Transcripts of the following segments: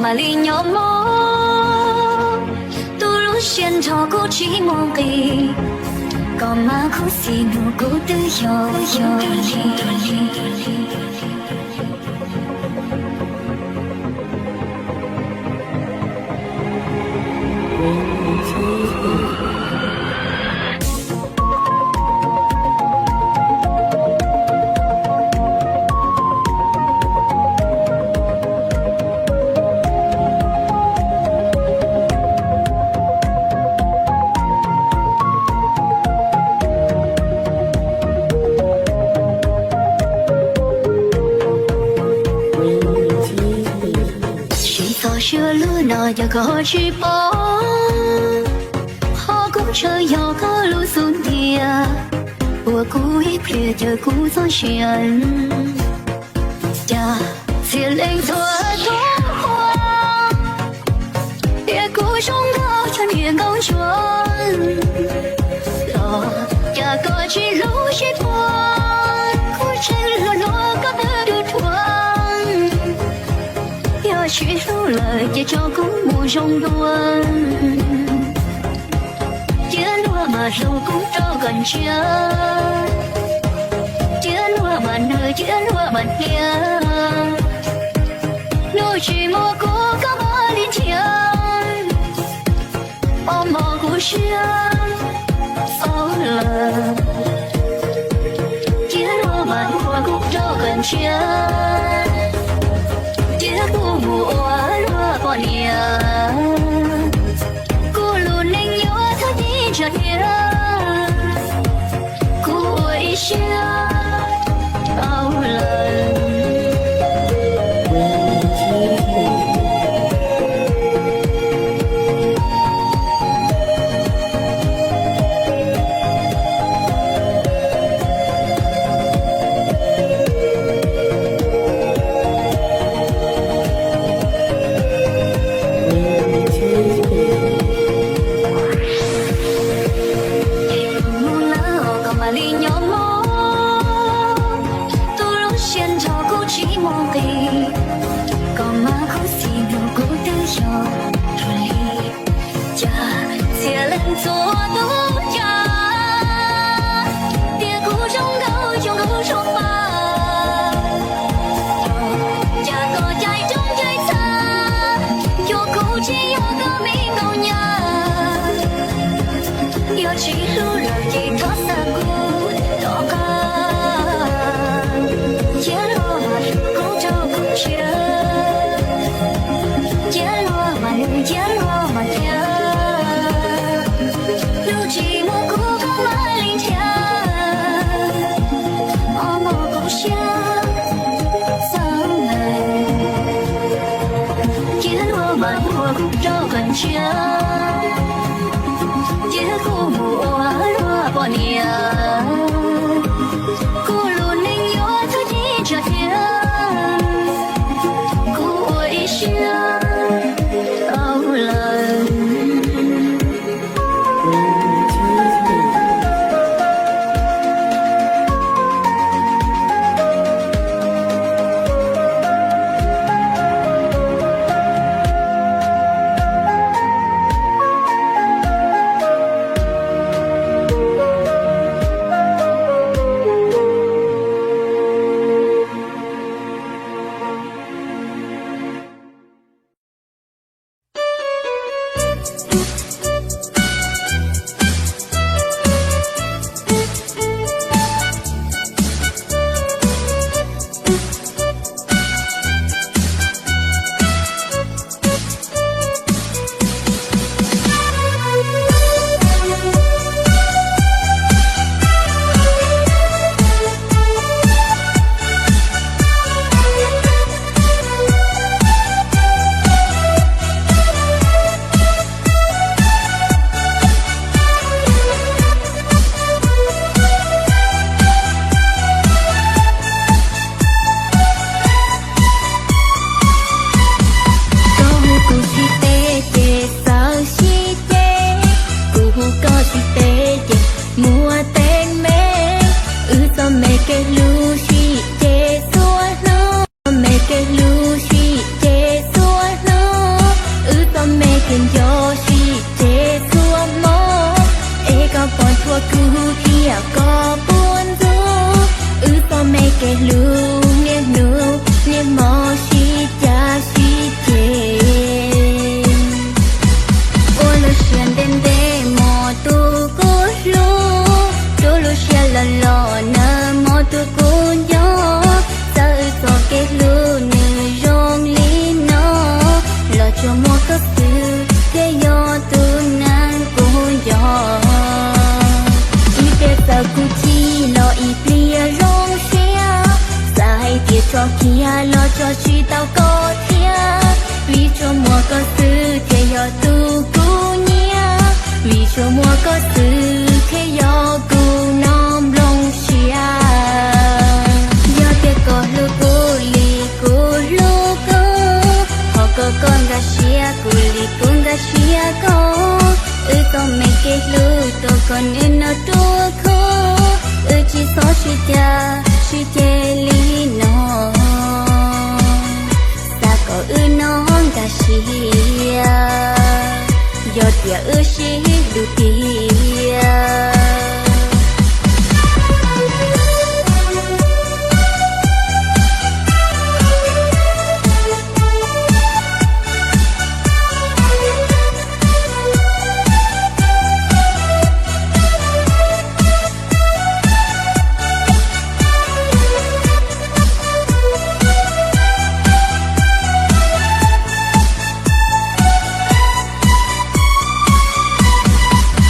Mam li nyob mog, tus lub siab nrho kuj tsis muaj nqis, koj mas khuv xim nrog kuv twb yog yog li. Tsis txhob siab lug no yog koj tsis paub, qhov kuv ntshaw yog koj lub xub ntiag, ua kuv ib pliag caw kuv txoj sia. Cas txhia leej txhua tus ua, tias kuv zoo nkauj cov niag nkauj ntsuag los, cas koj tsis hlub sib puag, kuv tseem hluas hluas koj twb dhuav dhuav. Yog tsis hlub lawm ces tso kuv mus zoo dua. Cia luag mas hlub kuv rau koj ntsia, cia luag mas nug, cia luag mas qhia. Hnub tsis muaj kuv koj mam li nrhiav, o mog kuv siab xaus lawm. Cia luag mas ua kuv rau koj ntsia, cia kuv mus ua luag poj niam. Kuv lub neej yuav txhob cia ntsa thiab, kuv ua ib siab xaus lawm. Mus lawm koj mam li nyob mog, tus lub siab nrho kuj tsis muaj nqis, koj mas khuv xim nrog kuv twb yog luag li. Cas txhia leej txhua tus ua, tias kuv zoo nkauj xyoo kuv zoo pa, cas koj cais roob cais txha, yuav kuv tsis yog koj me nkauj nyab. Yog tsis hlub lawm ces thov xa kuv tom qab. Cia luag mas hlub kuv rau koj ntsia, cia luag mas nug, cia luag mas qhia. Hnub tsis muaj kuv koj mam li nrhiav, o mog kuv siab xaus lawm. Cia luag mas ua kuv rau koj ntsia, cia kuv mus ua luag poj niam. Kuv lub neej yuav txhob cia ntsa thiab, kuv ua ib siab xaus lawm. Koj nkag siab kuv li kuv nkag siab koj, wb txoj me kev hlub tuaj koj niaj hnub tuaj khub, wb tsis txhob sib ceg sib ceg li no, xav kom wb nyob nkag siab, yog tias wb sib hlub tiag.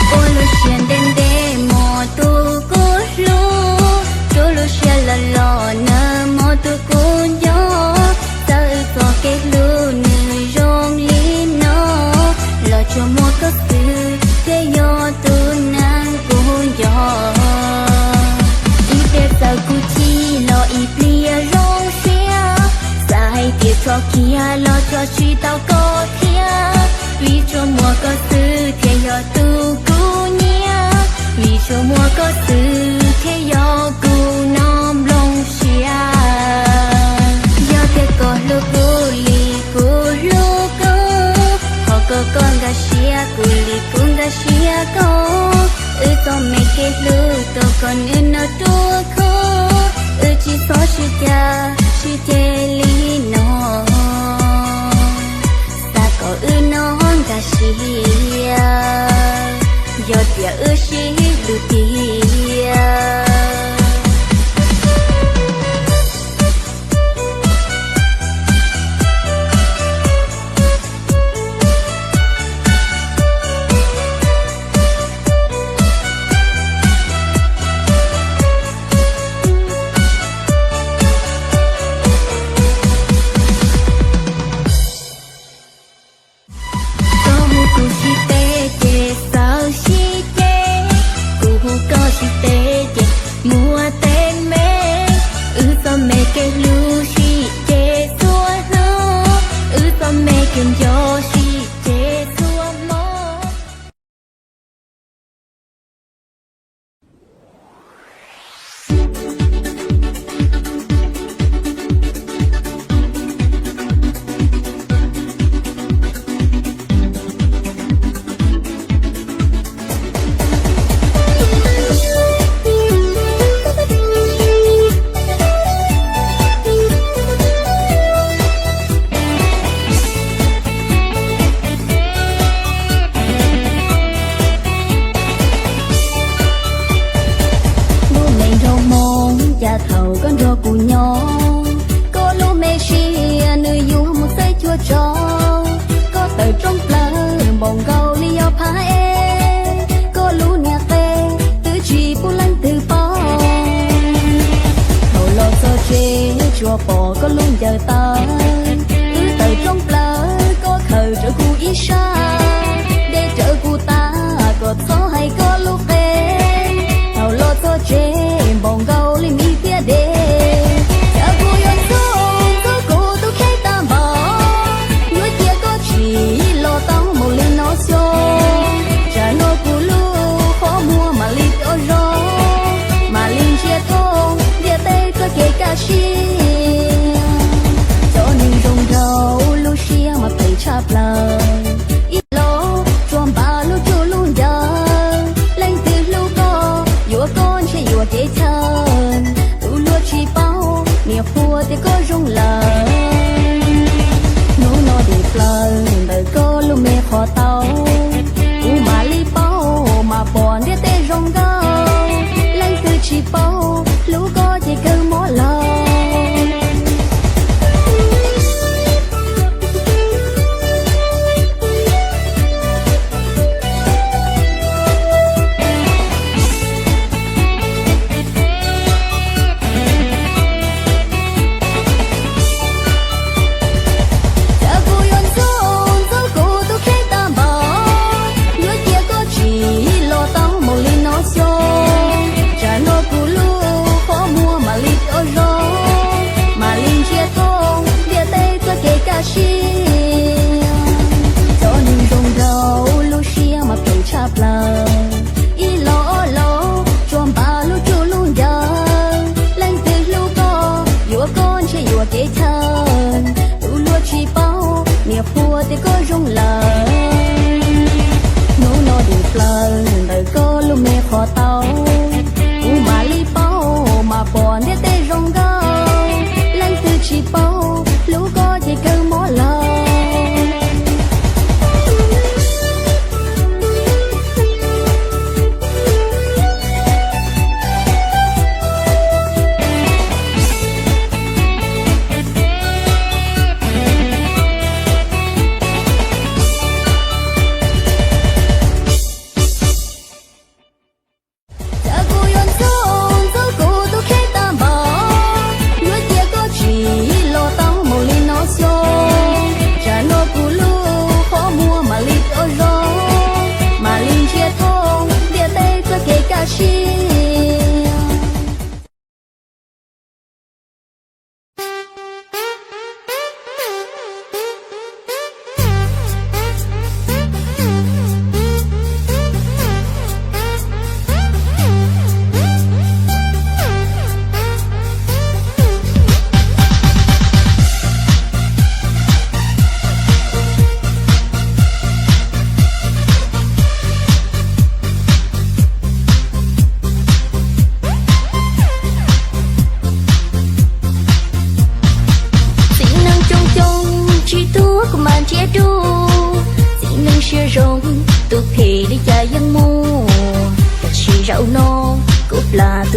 Ua lub siab ntev ntev mog tus kuv hlub, rua lub siab loj loj nawb mog tus kuv nco, txawm wb txoj kev hlub nws zoo li no, los tsuas muaj koj xwb thiaj yog tus neeg kuv nco. Ib pliag txawm kuv chim los ib pliag zoo siab, xav hais tias tso kiag los tso tsis tau koj thiab, vim tsuas muaj koj xwb thiaj yog tus kuv nyiam, vim tsuas muaj koj xwb thiaj yog kuv noj nplooj siab. Yog tias koj hlub kuv li kuv hlub koj, thov kom koj nkag siab kuv li kuv nkag siab koj, wb txoj me kev hlub tuaj koj niaj hnub tuaj khub, wb tsis txhob sib ceg sib ceg li no, xav kom wb nyob nkag siab, yog tias wb sib hlub tiag. Koj hu kuv sib teb ces xav sib ceg, kuv hu koj sib teb ces muaj teeb meem, wb txoj me kev hlub sib ceg txhua hnub, wb txoj me kev nco sib ceg txhua hmo.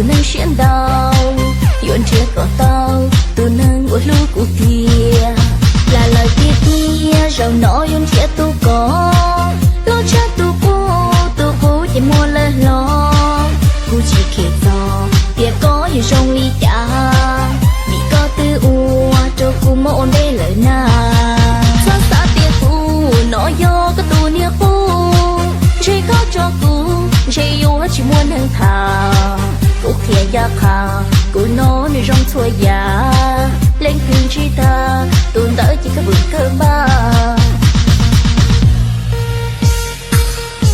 neeg siab ntau, yuav nrhiav kom tau tus neeg uas hlub kuv tiag. Plam lawm tiag tiag, zaum no yuav nrhiav tus kov, los tshaj tus qub, tus qub ces muaj lawm hlo. Kuv tsis kheev txog tias koj yuav zoo li cas, vim koj twb ua rau kuv mob ua ntej lawm na. Txhob xav tias kuv no yog koj tus niag qub, ntshe koj tso kuv ntshe yuav tsis muaj neeg tham. Kuv qhia ncaj qha, kuv no nws zoo txhua yam, leej twg ntsib tag tus ntawd ces kawg vwm kawg npaj.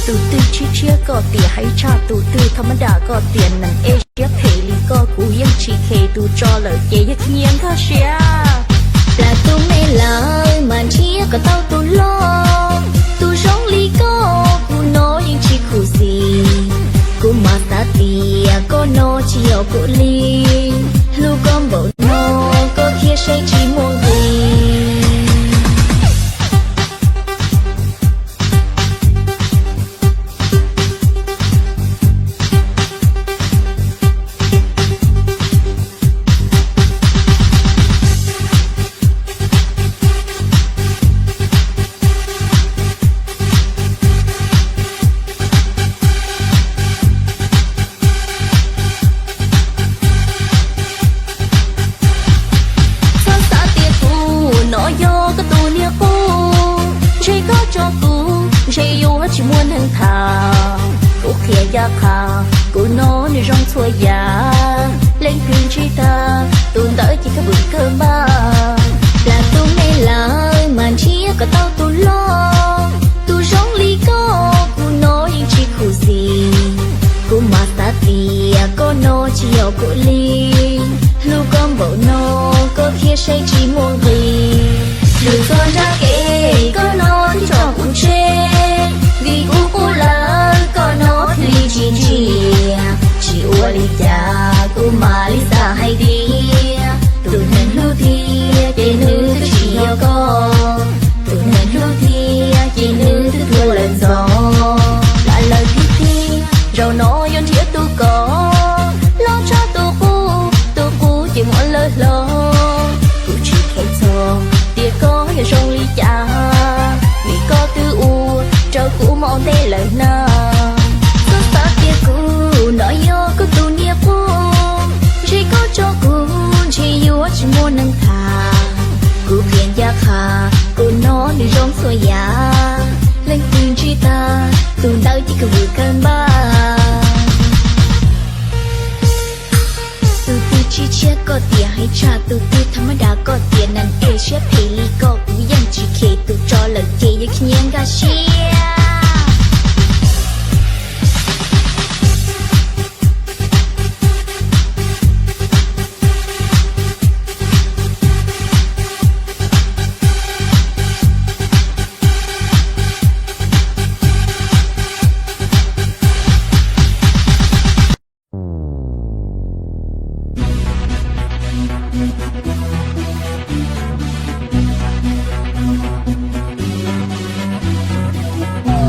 Tus twg tshiab tshiab koj tias heev tshaj, tus twg tha mab dam koj tias neeg ej siab phem li koj, kuv yeej tsis kheev, tus tso lawm ces yog khib nyiab nkag siab. Plam tus me lawm mas nrhiav kom tau tus hlob, tus zoo li koj kuv no yeej tsis khuv xim. Kuv mas xav tias koj no tsis yog kuv li, hlub koj npaum no koj thiaj saib tsis muaj nqis. Txhob xav tias kuv no yog koj tus niag qub, ntshe koj tso kuv ntshe yuav tsis muaj neeg tham. Kuv qhia ncaj qha, kuv no nws zoo txhua yam, leej twg ntsib tag tus ntawd ces kawg vwm kawg npaj. Plam tus me lawm mas nrhiav kom tau tus hlob, tus zoo li koj kuv no yeej tsis khuv xim. Kuv mas xav tias koj no tsis yog kuv li, hlub koj npaum no koj thiaj saib tsis muaj nqis. Lwm txoj nrab kev koj no twb tso kuv tseg, vim kuv qub lawm koj no thiaj li tsis ntsia. Tsis ua li cas kuv mam li xav hais tias, tus neeg hlub tiag ces nws twb tsis yog koj, tus neeg hlub tiag ces nws twb tuag lawm ntxov. Plam lawm tiag tiag, zaum no yuav nrhiav tus kov, los tshaj tus qub, tus qub ces muaj lawm hlo. Kuv tsis kheev txog tias koj yuav zoo li cas, vim koj twb ua rau kuv mob ua ntej lawm na. Txhob xav tias kuv no yog koj tus niag qub, ntshe koj tso kuv ntshe yuav tsis muaj neeg tham. Kuv qhia ncaj qha, kuv no nws zoo txhua yam, leej twg ntsib tag tus ntawd ces kawg vwm kawg npaj. Tus twg tshiab tshiab koj tias heev tshaj, tus twg tha mab dam koj tias neeg ej siab phem li koj, kuv yeej tsis kheev, tus tso lawm ces yog khib nyiab nkag siab.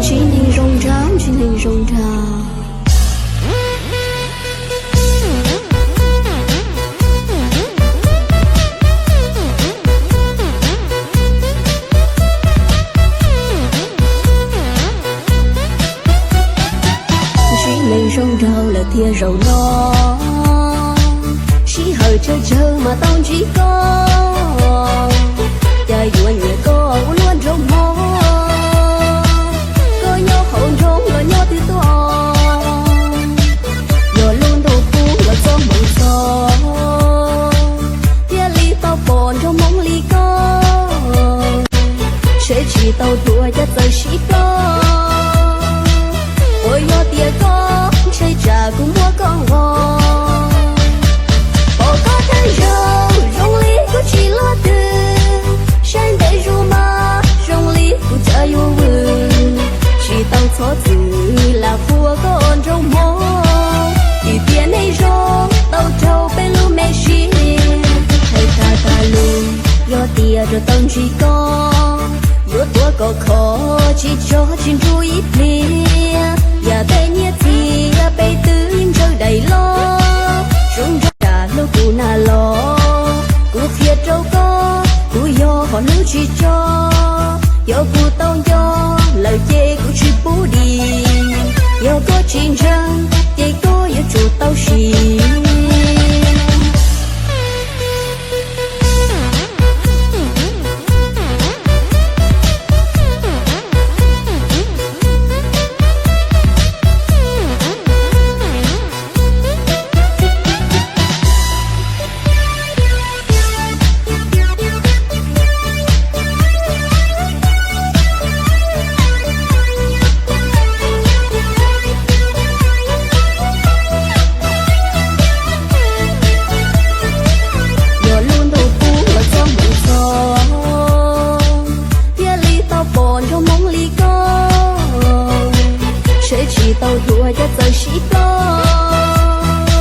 Ntsib neeg zoo nraug, ntsib neeg zoo nraug. Ntsib neeg zoo nraug lawm thiaj zaum no, sij hawm tsawg tsawg mas tau ntsib koj. Cas yuav nyiam koj ua luaj nraug hmo, koj nyob hauv nroog los nyob twg tuaj. Yog lub ntuj kub los txoj hmoov txog, thiaj li tau pom nraug Hmoob li koj. Ntshe tsis tau dhuav cas txawm sib ploj, uas yog tias koj ntshe tsam kuv muab koj nqos. Pom koj thawj zaug zoo li kuv tsis luaj twg, saib ntev zus mas zoo li kuv cov yuav vwm. Tsis tau txhob txwm lam qhuas koj nraug Hmoob, vim tias nej zoo tau raug peb lub me siab. Hais tag tag lus, yog tias rau tau ntsib koj, yuav tuav kom khov tsis tso tsis nrug ib pliag. Yam tej nyiaj txiag peb twb ntsawj daim loj, Los kuv qhia rau koj, kuv yog qhov hnub tsis tso. Yog kuv tau nco lawm ces kuv tsis pub dim. Yog koj tsis ntseeg ces koj yuav tsum tau sim. Yog lub ntuj kub los txog mus txog, thiaj li tau pom nraug Hmoob li koj. Seb tsis tau yuav cas txawm sib ploj,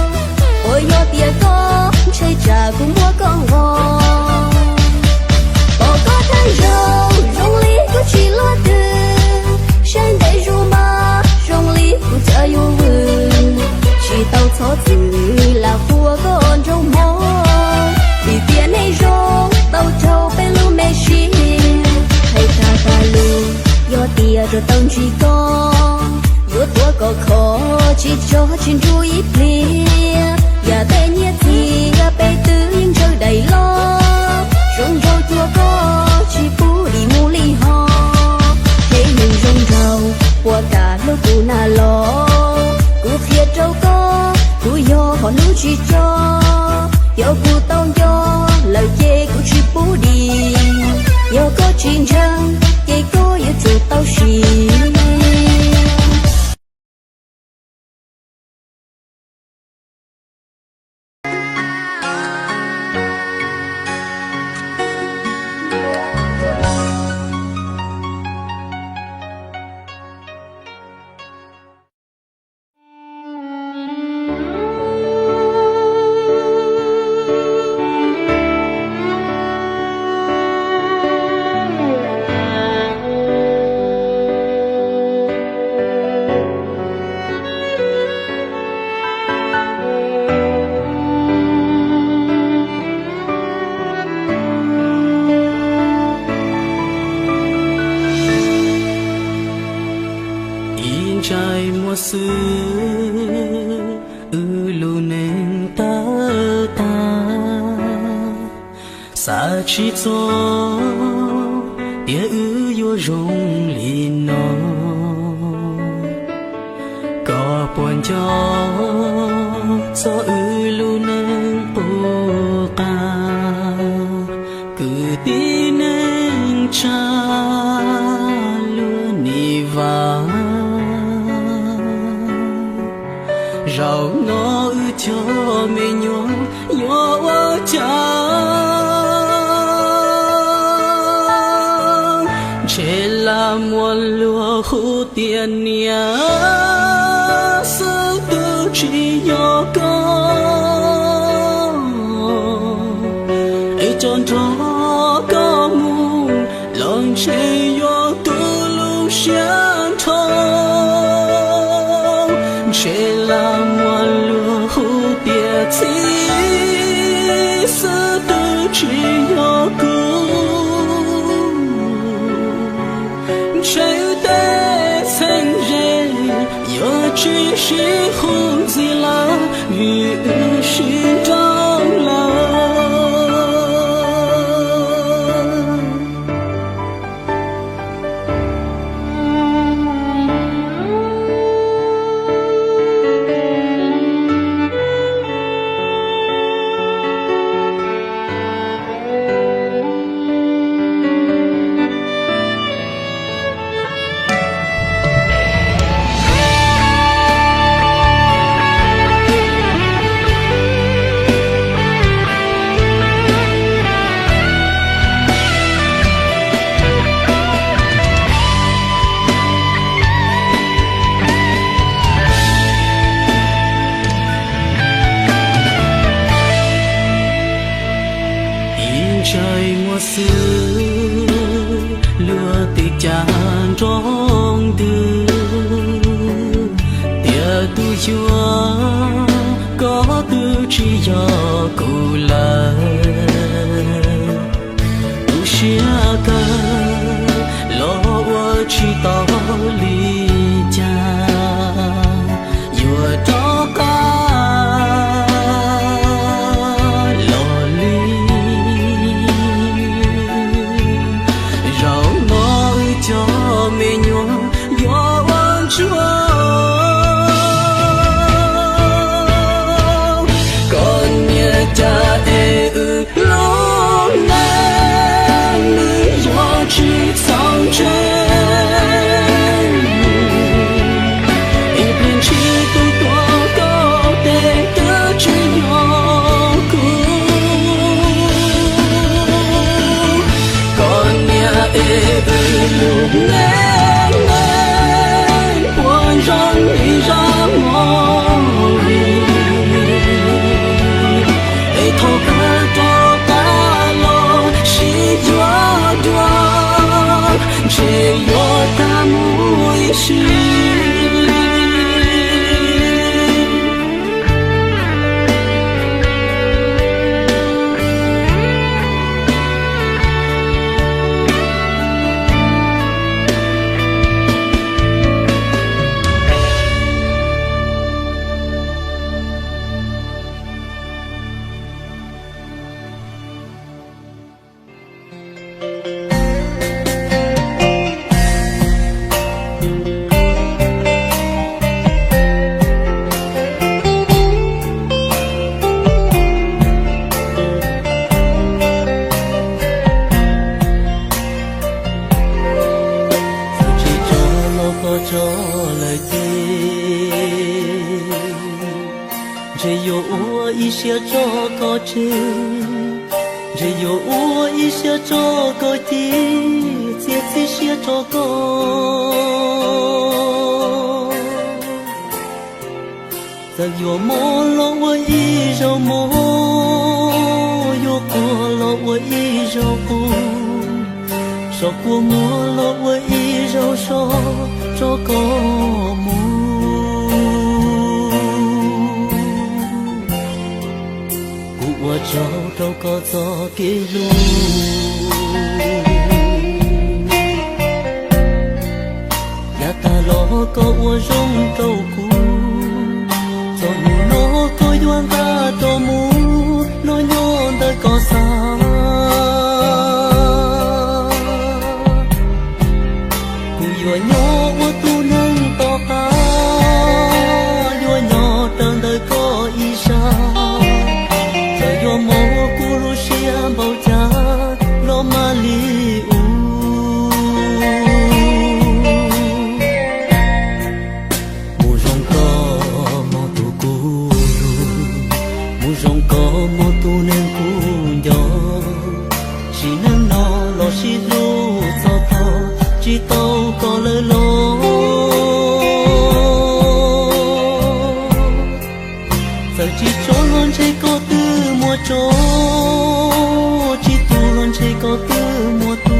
uas yog tias koj ntshe tsam kuv muab koj nqos. Pom koj thaij zaug zoo li koj tsis luaj twg, saib ntev zus mas zoo li kuv cas yuav vwm. Tsis tau txhob txwm lam qhuas koj nraug Hmoob, vim tias nej zoo tau raug peb lub me siab. Hais tag tag lus, yog tias tsuas tau ntsib koj, yuav tuav kom khov tsis tso tsis nrug ib pliag. Yam tej nyiaj txiag peb twb yeej ntshaw daim loj, zoo nraug cuag koj tsis pub dim mus li ho. Peb neeg zoo nraug puas kam hlub kuv na los? Kuv qhia rau koj, kuv yog qhov hnub tsis tso. Yog kuv tau nco lawm ces kuv tsis pub dim. Yog koj tsis ntseeg ces koj yuav tsum tau sim. Ib ntsais muag xwb, wb lub neej tawg tag. Xav tsis txog tias wb yuav zoo li no. Koj puas nco txog wb lub neej qub qab, kwv tij neej tsa luag nim vam? Zaum no wb cov me nyuam yuav ua cas? Ntshe lam muaj luag hu tias niam xwb twb tsis yog koj. Es cov nrog koj mus los ntshe yuav tu lub siab nrho. Ntshe lam muaj luag hu tias txiv xwb twb tsis yog kuv. Ntshe wb tej txheeb ze yuav tsis sib hu ntxiv lawm, vim wb sib nrauj lawm. tsis tau li cas yuav rov qab los li. Zaum no wb cov me nyuam yuav ua ntsuag. Koj niam, cas es wb lub neej nws yuav tsis txaus ntse, es pliag ntshis tus tuav koj tes twb tsis yog kuv. Koj niam, es wb lub neej puas zoo li zaj movie, es thaum kawg rov qab los sib yuav dua, ntshe yuav tag mus ib sim. Txawm tsis tso los koj tso lawm ces, ntshe yuav ua ib siab tso koj tseg, ntshe yuav ua ib siab tso koj ci, txiav txim siab tso koj. Txawm yuav mob los ua ib zaug mob, yuav quag los ua ib zaug quag, so kua muag los ua ib zaug so tso koj mus. Kuv ua tsaug rau koj txoj kev hlub, yav tag los koj ua zoo rau kuv. Txog hnub no koj yuav nqa rov mus los nyob ntawm koj xav. Kuv yuav nyob ua tus neeg tom qab, yuav nyob raws ntawm koj ib zaj. Txawm yuav mob kuv lub siab npaum cas los mam li ua. Mus zoo koj hmov tus kuv hlub, mus zoo koj hmov tus neeg kuv nco. Sim neej no los sib hlub txog thaum tsis tau koj lawm los, txawm tsis tso los ntshe koj twb muaj tso, tsis tu los ntshe koj twb muaj tu.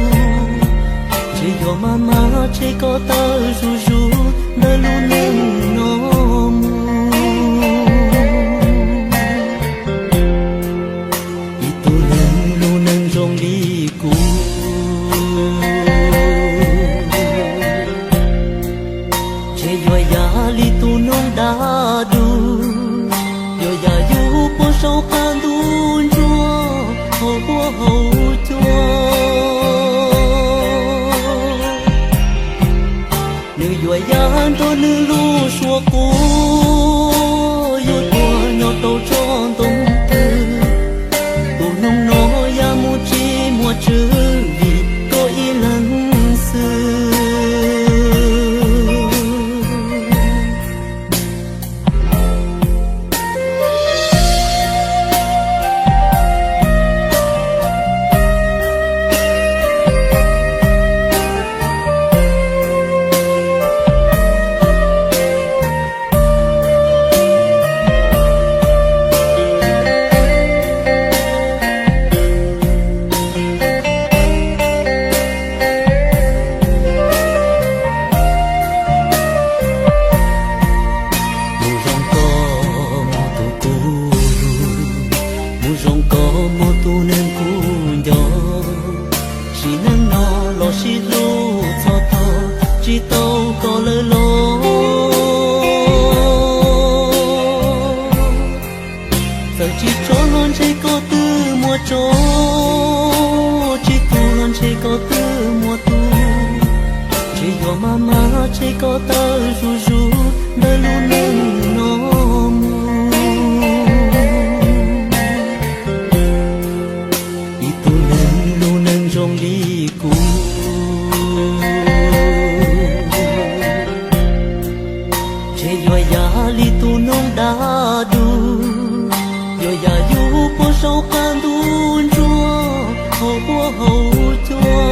Ntshe yuav maj mam ntshe koj tawm zuj zus ntawm lub neej no mus. Ib tug neeg lub neej zoo li kuv, ntshe yuav yam li tus noog dab dub, yuav yam yus puag saum qab ntuj ntsuab hauv huab hauv cua. Nws yuav ya nrog nws lub suab quav, yuav tuag nyob rau tsob ntoo twg. Tus noog no ya mus tsis muaj tswv vim koj ib leeg xwb. tsis tau koj lawm los. Txawm tsis tso los ntshe koj twb muaj tso, tsis tu los ntshe koj twb muaj tu. Ntshe yuav maj mam ntshe koj tawm zuj zus ntawm lub neej no mus. Ib tug neeg lub neej zoo li kuv, ntshe yuav yam li tus noog dab du, yuav yam yus puag saum qab ntuj ntsuab hauv ua hauv cua.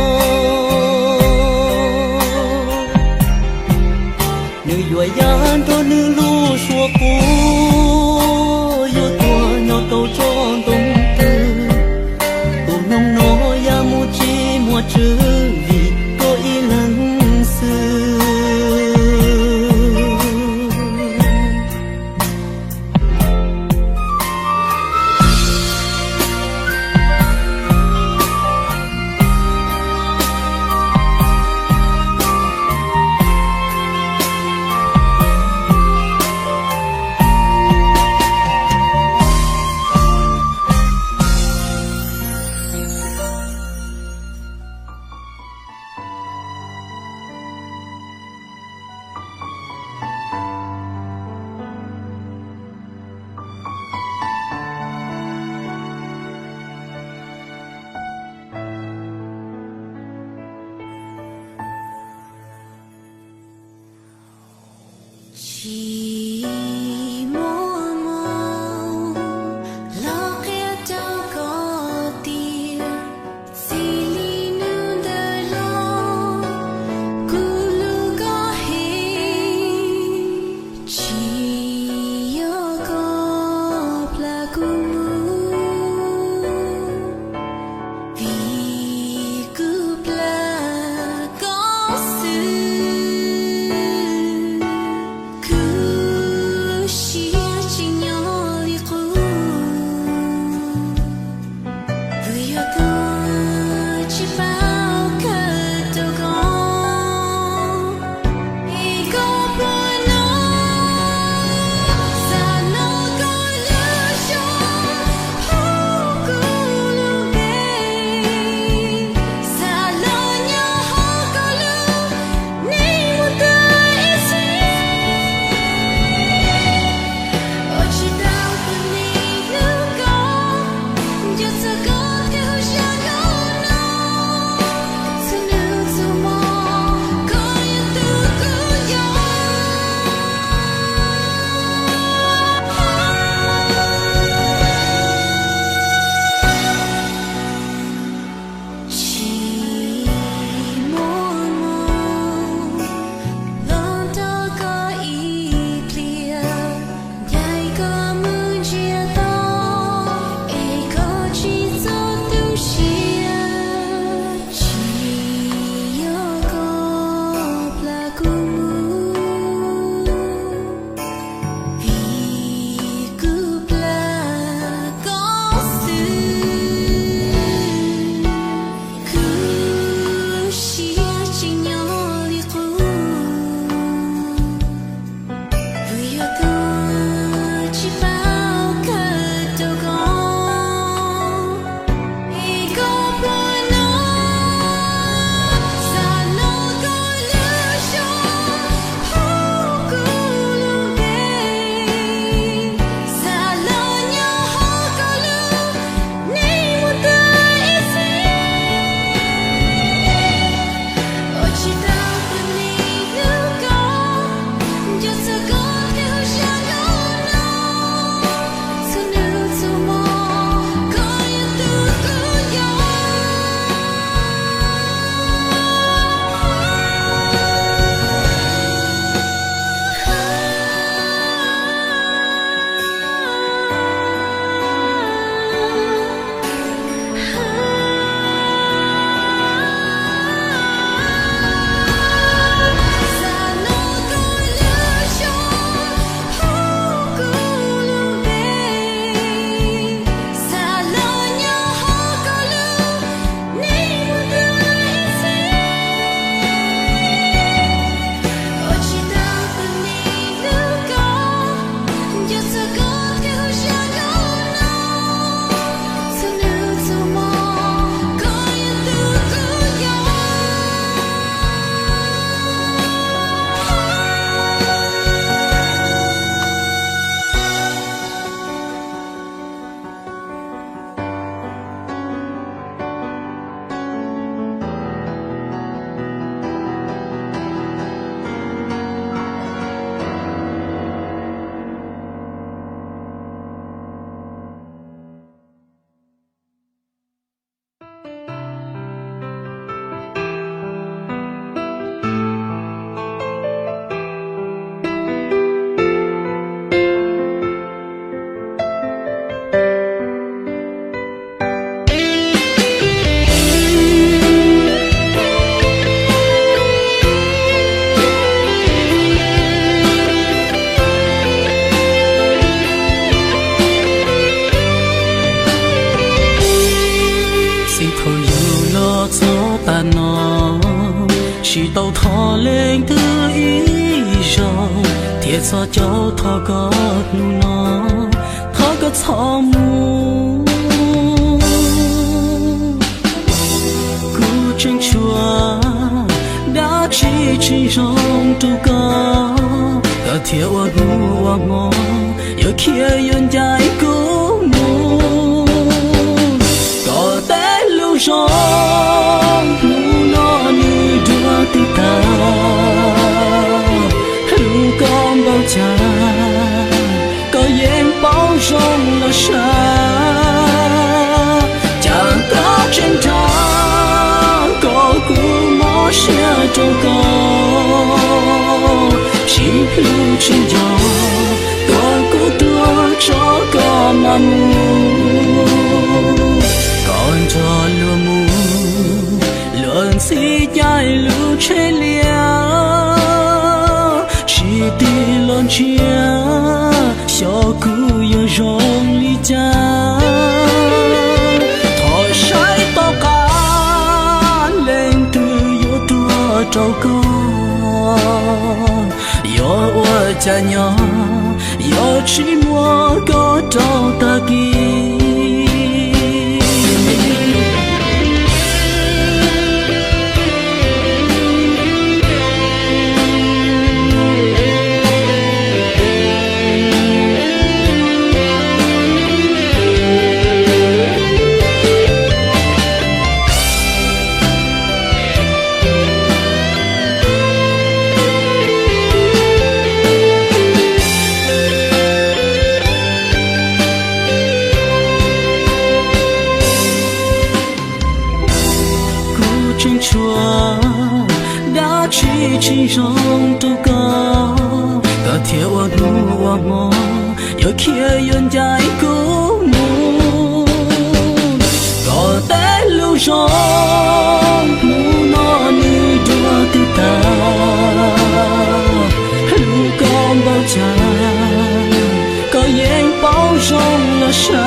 Nws yuav yam nrog nws lub suab quaj, yuav tuag nyob rau tsob ntoo twg. Tus noog no yam mus tsis muaj tswv vim koj ib leeg xwb. Tsis muaj hmoo los qhia rau koj tias txij li hnub ntawd los kuv hlub koj heev, tsis yog koj plam kuv mus, vim kuv plam koj xwb. Kuv no, tsis tau thov leej twg ib zaug, thiab txog caum thov koj hnub no, thov koj txhob mus. Kuv tseem tshuav dab tsi tsis zoo rau koj, koj thiaj ua hnub ua hmo yuav khiav yuav ncaim kuv mus. Koj tej lus zoo hnub no nws dua twb tag, hlub koj npaum cas koj yeej paub zoo los sav. Cas koj tseem nrhiav kom kuv mob siab rau koj, tsis hlub tsis nco, tuav kuv tuag tso koj mam mus. Koj nrog luag mus, luag ntxhi caij lub tsheb liab, tsis tig los ntsia xyov kuv yuav zoo li cas. Thov saib tom qab leej twg yuav tuag rau koj, yuav ua cas nyob, yuav tsis muab koj rau tag kis. Kuv tseem tshuav dab tsi tsis zoo rau koj, koj thiaj ua hnub ua hmo yuav khiav yuav ncaim kuv mus. Koj tej lus zoo hnub no nws dua twb tag, hlub koj npaum cas koj yeej paub zoo los sav.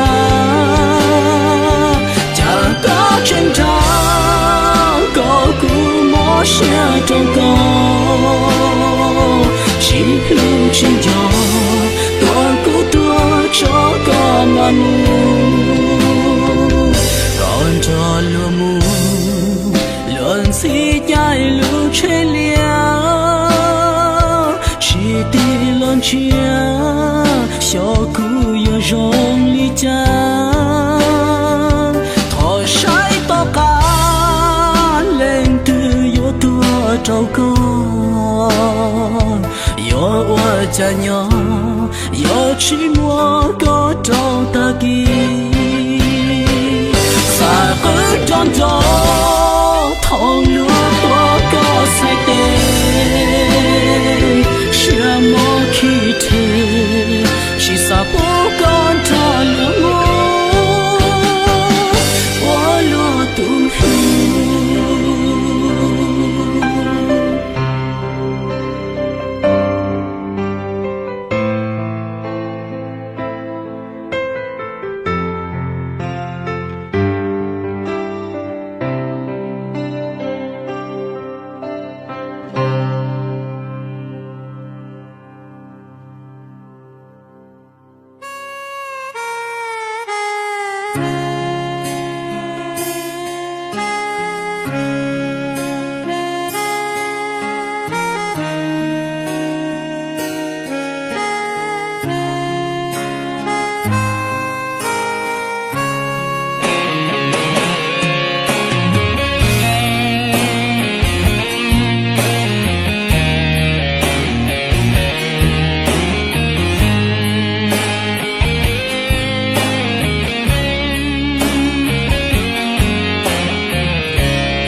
Cas koj tseem nrhiav kom kuv mob siab rau koj, tsis hlub tsis nco, tuav kuv tuag tso koj mam mus. Koj nrog luag mus, luag ntxhi caij lub tsheb liab, tsis tig los ntsia xyov kuv yuav zoo li cas. Thov saib tom qab leej twg yuav tuag rau koj, yuav ua cas nyob, yuav tsis muab koj rau tag kis. Xav qw rov nrov thaum luag tuav koj txhais tes, siab mob khib rhe, tsis xav pub koj nrog luag mus ua luag tus hlub.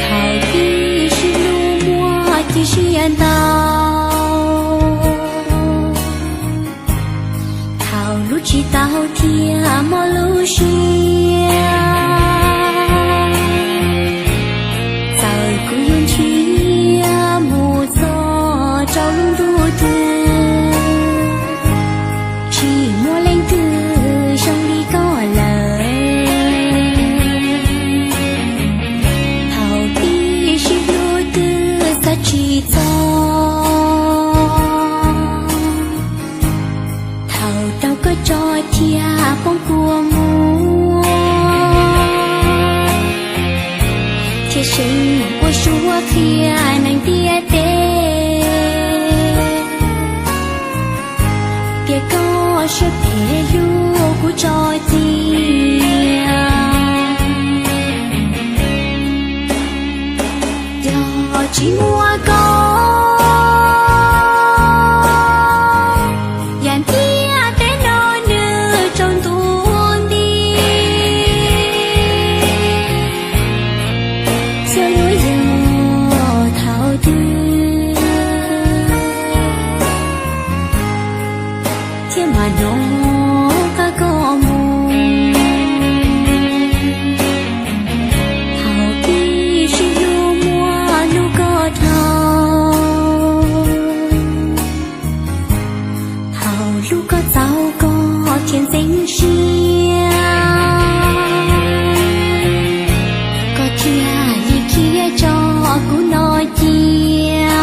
Thaum ib sib hlub muaj cib siab ntau, thaum hlub tsis tau thiaj mob lub siab. Txawm kuv yuav ntshiab mus txog rau lub ntuj twg, tsis muaj leej twg zoo li koj lawm. Thaum ib sib tiaj neeg tiaj teb, tias koj siab phem hlub kuv tso cia. Yog tsis muaj koj, yam ntiaj teb no nws tsaus ntuj nti. Xyov yuav yog thaum twg thiaj mam hnov qab koj mus. Thaum twg sib hlub muaj hlub koj dhau, thaum hlub koj txaus koj thiaj ntxeev siab, koj thiaj li khiav tso kuv no cia,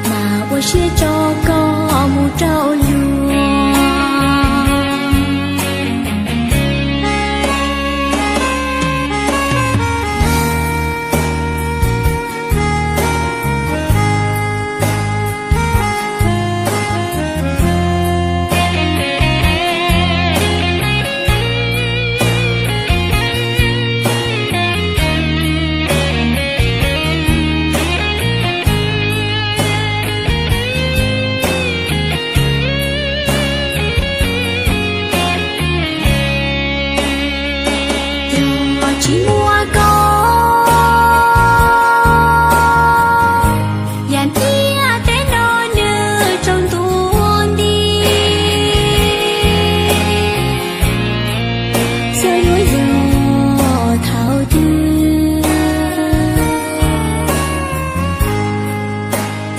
mas ua siab tso koj mus rau luag. Yog tsis muaj koj, yam ntiaj teb no nws tsaus ntuj nti. Xyov yuav yog thaum twg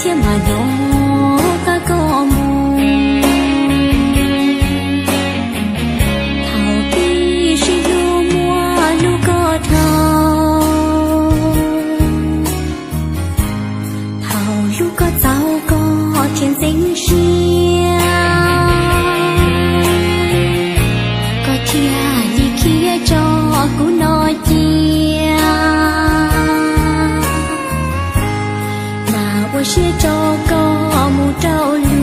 thiaj mam hnov qab koj mus. Thaum twg sib hlub muaj hlub koj dhau, thaum hlub koj txaus koj thiaj ntxeev siab, koj thiaj li khiav tso kuv no cia, mas ua siab tso koj mus rau luag.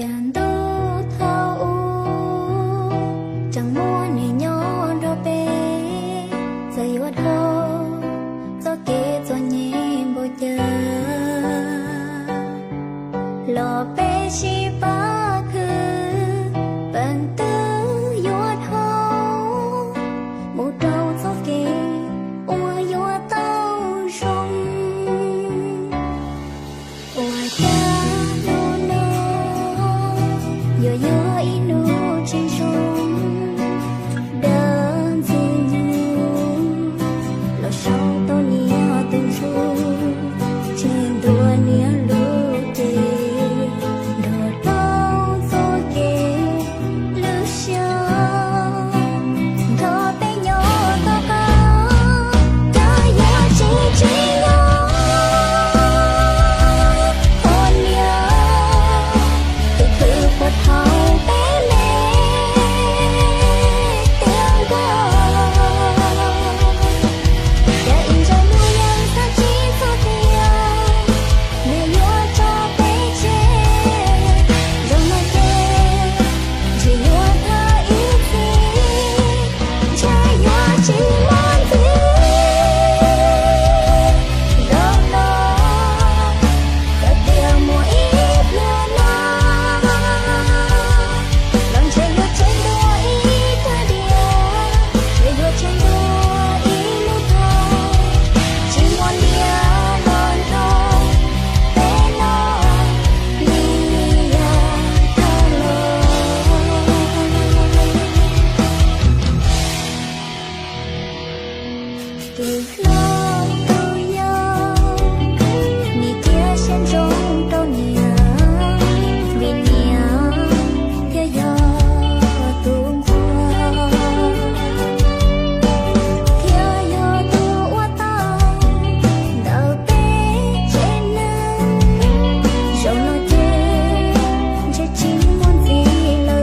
Yav ntuj thaum ub tseem muaj niam nyob nrog peb, txawm yuav dhau txoj kev txom nyem npaum cas los peb sib pab khwv, peem twb yuav dhau mus rau txoj kev uas yuav tau zoo. Ua cas hnub no yuav yog ib hnub tsis zoo, dawb ntxwg nyoog los sau tau niam tus ntsuj, tseg ntua niam lub cev, nrog rau txoj kev lwj siab, nrog peb nyob Tus hlob tus yau, nim cia siab ntsoov rau niam, vim niam thiaj yog tus nquag, thiaj yog tus ua tau ntawm peb tsev neeg. Zaum no ces ntshe tsis muaj ntxiv lawm.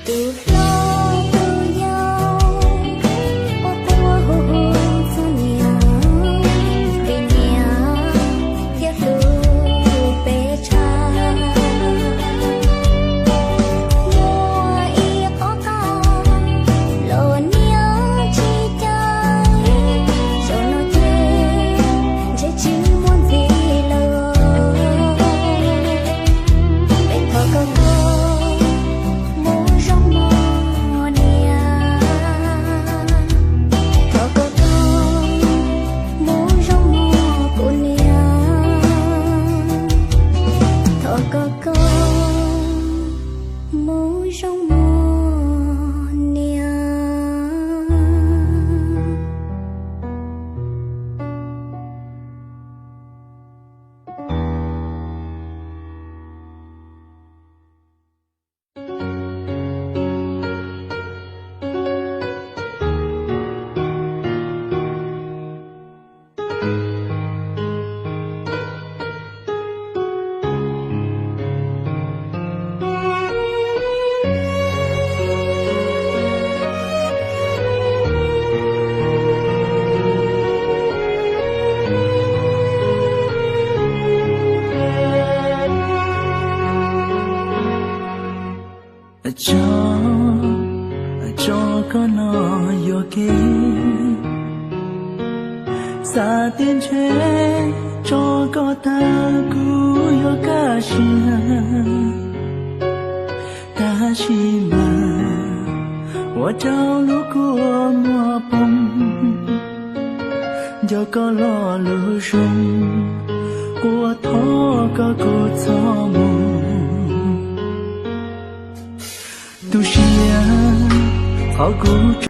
Tus hlob tus yau, quaj quaj hu hu txog niam, vim niam thiaj hlub peb tshaj. Muaj ib qhov qab los niam tsis cais, zaum no ces ntshe tsis muaj ntxiv lawm. Peb thov koj mus zoo mog niam, thov koj mus zoo mog kuv niam, thov koj mus zoo mog niam. Tso, tso koj no yuam kev, xav tias ntshe tso koj tag kuv yuav kaj siab. Tab sis mas ua rau lub kua muag poob, nco koj lo lus zoo, ua thov koj kuj txhob mus. Tu siab, thov kuv tso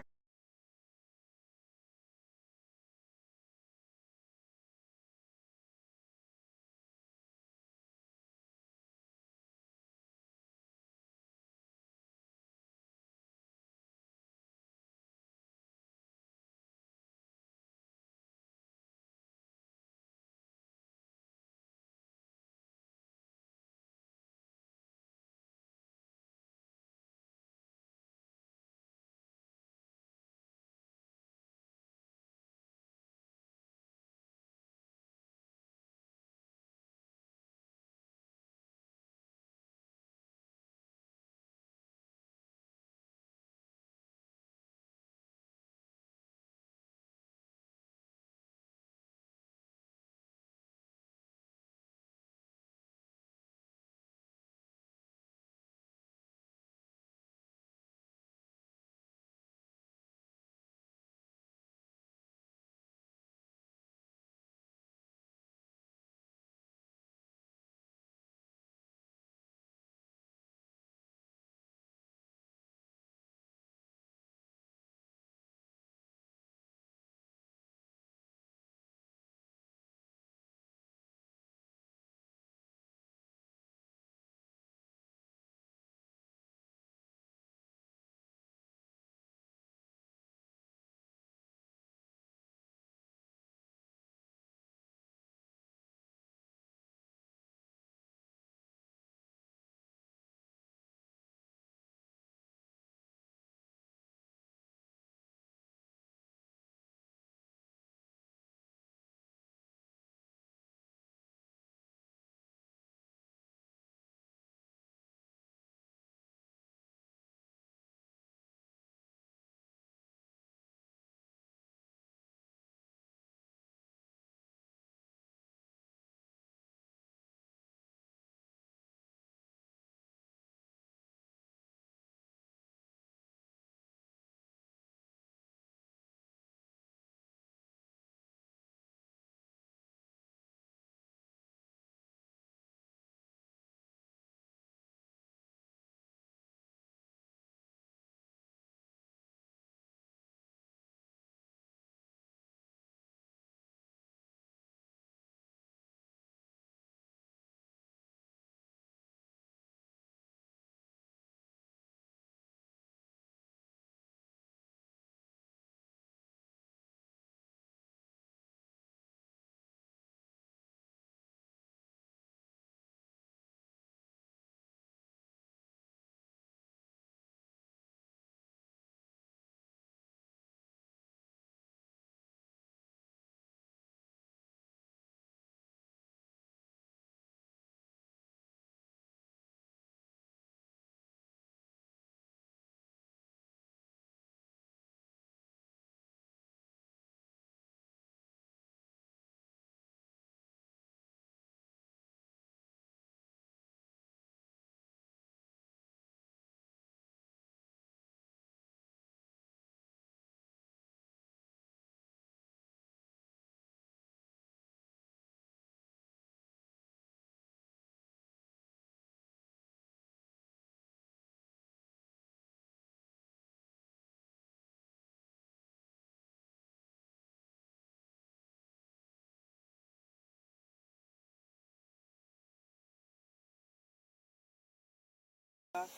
Thauv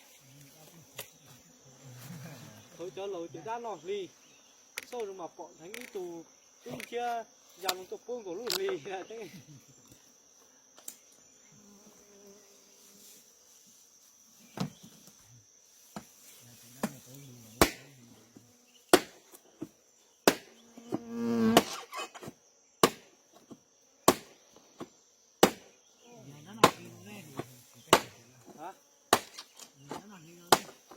cov laus ces dab noj hli, xauj zoo mas pom dheev ib tug tub thiab ya loo tuaj pub nkaus lub hli.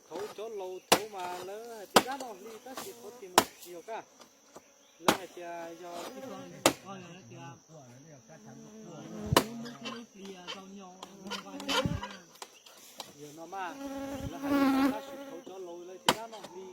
Thauv cov laus thauv mas lawv hais tias dab noj hli tab sis qhov twg mas tsis yog kab. Lawv hais tias yog yog no mas lawv hais tias tab sis thauv cov laus lawv tias dab noj hli.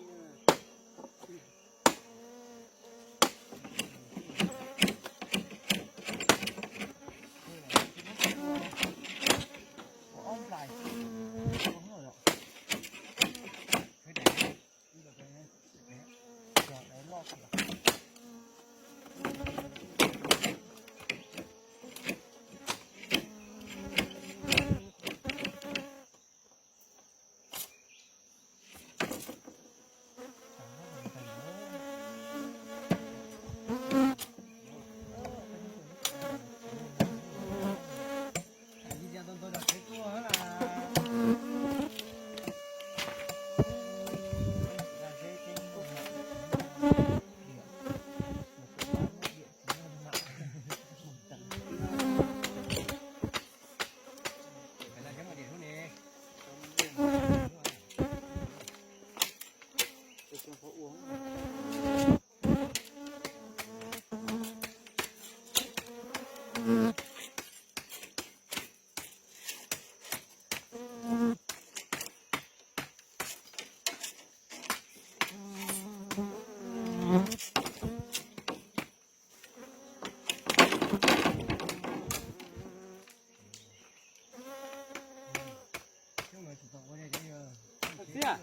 Xiab,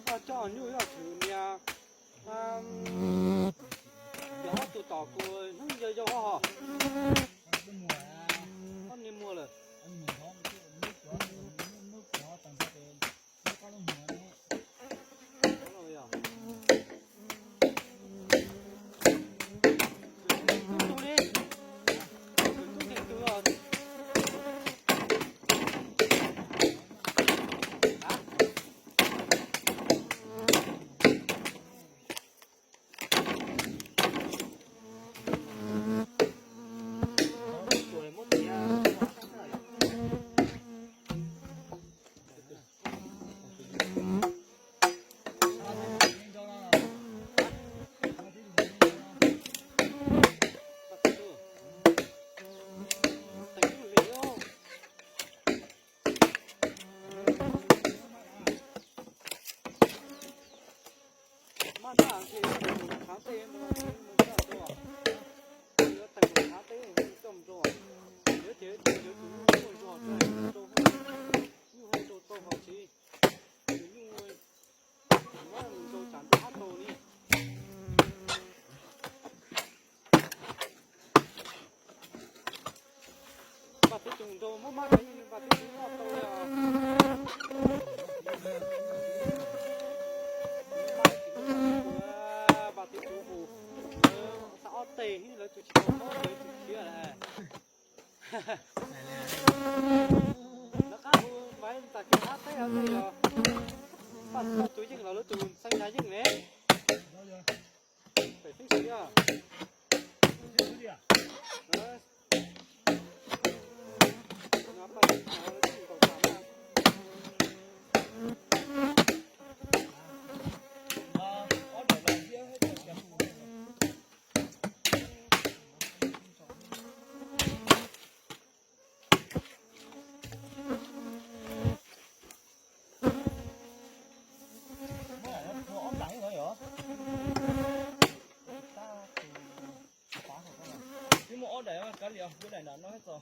koj coj nyuj yog tshwm nias cov ob tug tom kuv hnub yau yau hos. Ob niag muag lawm. Maj ntaj ces yuav teem mus thaav tej mus coj rau, yuav teem mus thaav tej mus coj mus rau, yuav ces yuav ces yuav tus nyuj tuaj zog rau, nyuj rau tau hos tsis, tus nyuj muab mus rau tsam ntuj qab tau li. Npaj teb tus nrau muab mab rau yeej npaj teb tus noj tau li os. Npaj teb tus hu, lawv xa ob teg lawv tus tsis tau mob lawv tus khiav lawm. Lawv qab hu mas ntam kiag qab teb os yog. Npaj teb tus yeej los lawv tus xeeb nyas yeej ne. Pem xeeb xwb os. Twb muaj ob daim kav liam, lub daim nram no txog.